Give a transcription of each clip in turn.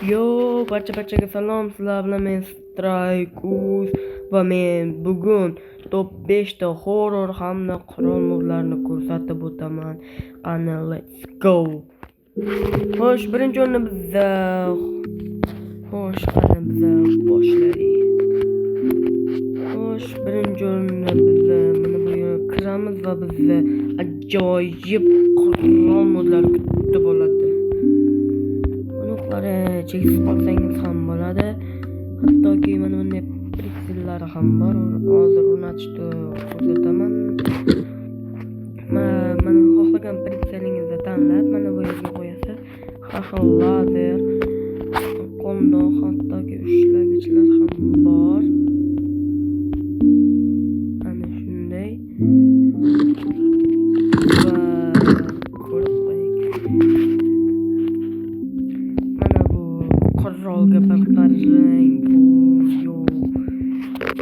Yo, barcha-barchaga salom. Sizlar bilan men Strike va men bugun top 5 ta horror hamda qurol modlarini ko'rsatib o'taman. Qani, let's go. Xo'sh, birinchi o'rinda bizda Xo'sh, qani biza boshladik. Xo'sh, birinchi o'rinda biza mana bu yerga kiramiz va bizni ajoyib qurol modlari kutib oladi. Buni cheksiz qolsangiz ham bo'ladi. Hattoki mana bunday прицел lari ham bor. Hozir o'rnatishni ko'rsataman. Mana xohlagan прицел ingizni tanlab, mana bu yerga qo'yasiz. Har xil lazer, qo'ndoq, hattoki ushlagichlar ham bor. Ana shunday. Va ko'rib qo'ying. Mana bu qurolga bir qarang. Yo.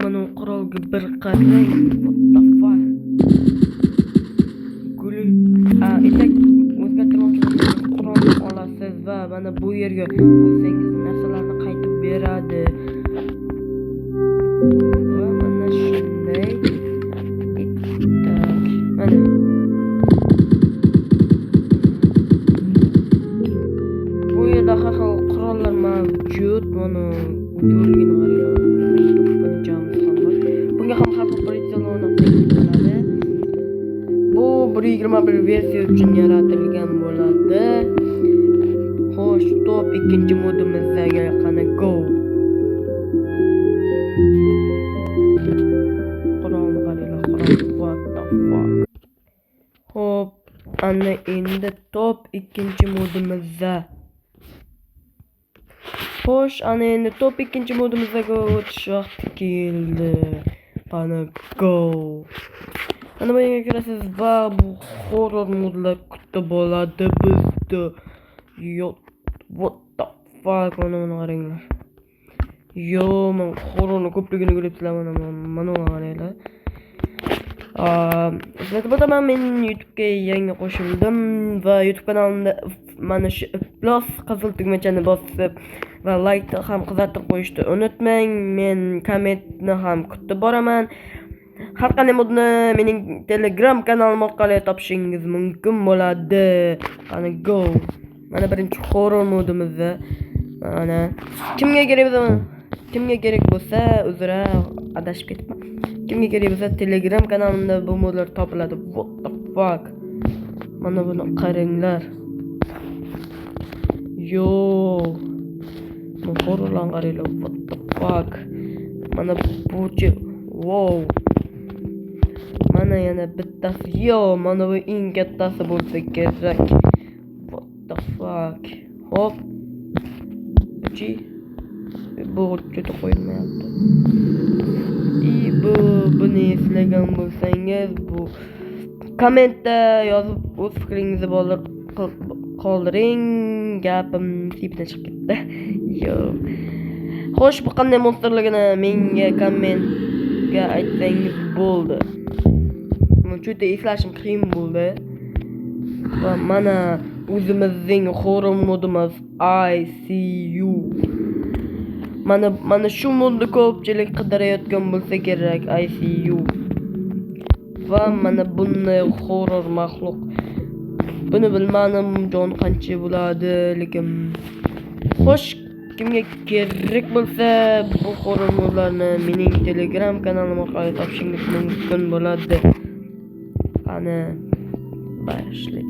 Mana bu qurolga bir qarang. What the fuck? Guli, a, etak o'zgartirmoqchi bo'lsangiz qurolni olasiz va mana bu yerga qo'ysangiz narsalarni qaytib beradi. Va mana shunday. Так, mana. Bu yerda har xil qurollar mavjud. Mana yo'lligini qaranglar. To'pponchamiz ham bor. Bunga ham har xil прицел o'rnatsangiz bo'ladi. Bu 1.21 versiya uchun yaratilgan bo'ladi. Xo'sh, top ikkinchi modimizdagi qani, go. Qurolni qaranglar, qurol. What the fuck? Xo'p, ana endi top ikkinchi modimizda. Xo'sh, ana endi top ikkinchi modimizga o'tish vaqti keldi. Qani, go. Mana bu yerga kirasiz va bu horror modlar kutib oladi bizni. Yo, what the fuck, mana buni qaranglar. Yo, man horrorni ko'pligini ko'ryapsizlar, mana mana buni qaranglar. Eslatib o'taman, men YouTube'ga yangi qo'shildim va YouTube kanalimda mana shu iflos qizil tugmachani bosib va laykni ham qizartirib qo'yishni unutmang. Men kommentni ham kutib boraman. Har qanday modni mening Telegram kanalim orqali topishingiz mumkin bo'ladi. Qani, go. Mana birinchi horror modimizda. Mana kimga kerak bo'lsa, kimga kerak bo'lsa, uzra, adashib ketibman. Kimga kerak bo'lsa, Telegram kanalimda bu modlar topiladi. What the fuck? Mana buni qaranglar. Yo. Bu horrorlarni qaranglar. What the fuck? Mana buchi, wow. Mana yana bittasi. Yo, mana bu eng kattasi bo'lsa kerak. What the fuck? Hop. Uchi. Bu juda qo'yilmayapti. И bu buni eslagan bo'lsangiz, bu kommentda yozib o'z fikringizni qoldiring. Gapim sepdan chiqib ketdi. Yo. Xo'sh, bu qanday monsterligini menga kommentga aytsangiz bo'ldi. Juda eslashim qiyin bo'ldi. Va mana o'zimizning horror modimiz ICU. Mana shu modni ko'pchilik qidirayotgan bo'lsa kerak, ICU. Va mana bunday horror maxluq. Buni bilmadim, jon qancha bo'ladi, lekin xo'sh, kimga kerak bo'lsa, bu horror modlarni mening Telegram kanalim orqali topishingiz mumkin bo'ladi. Qani, boshladik.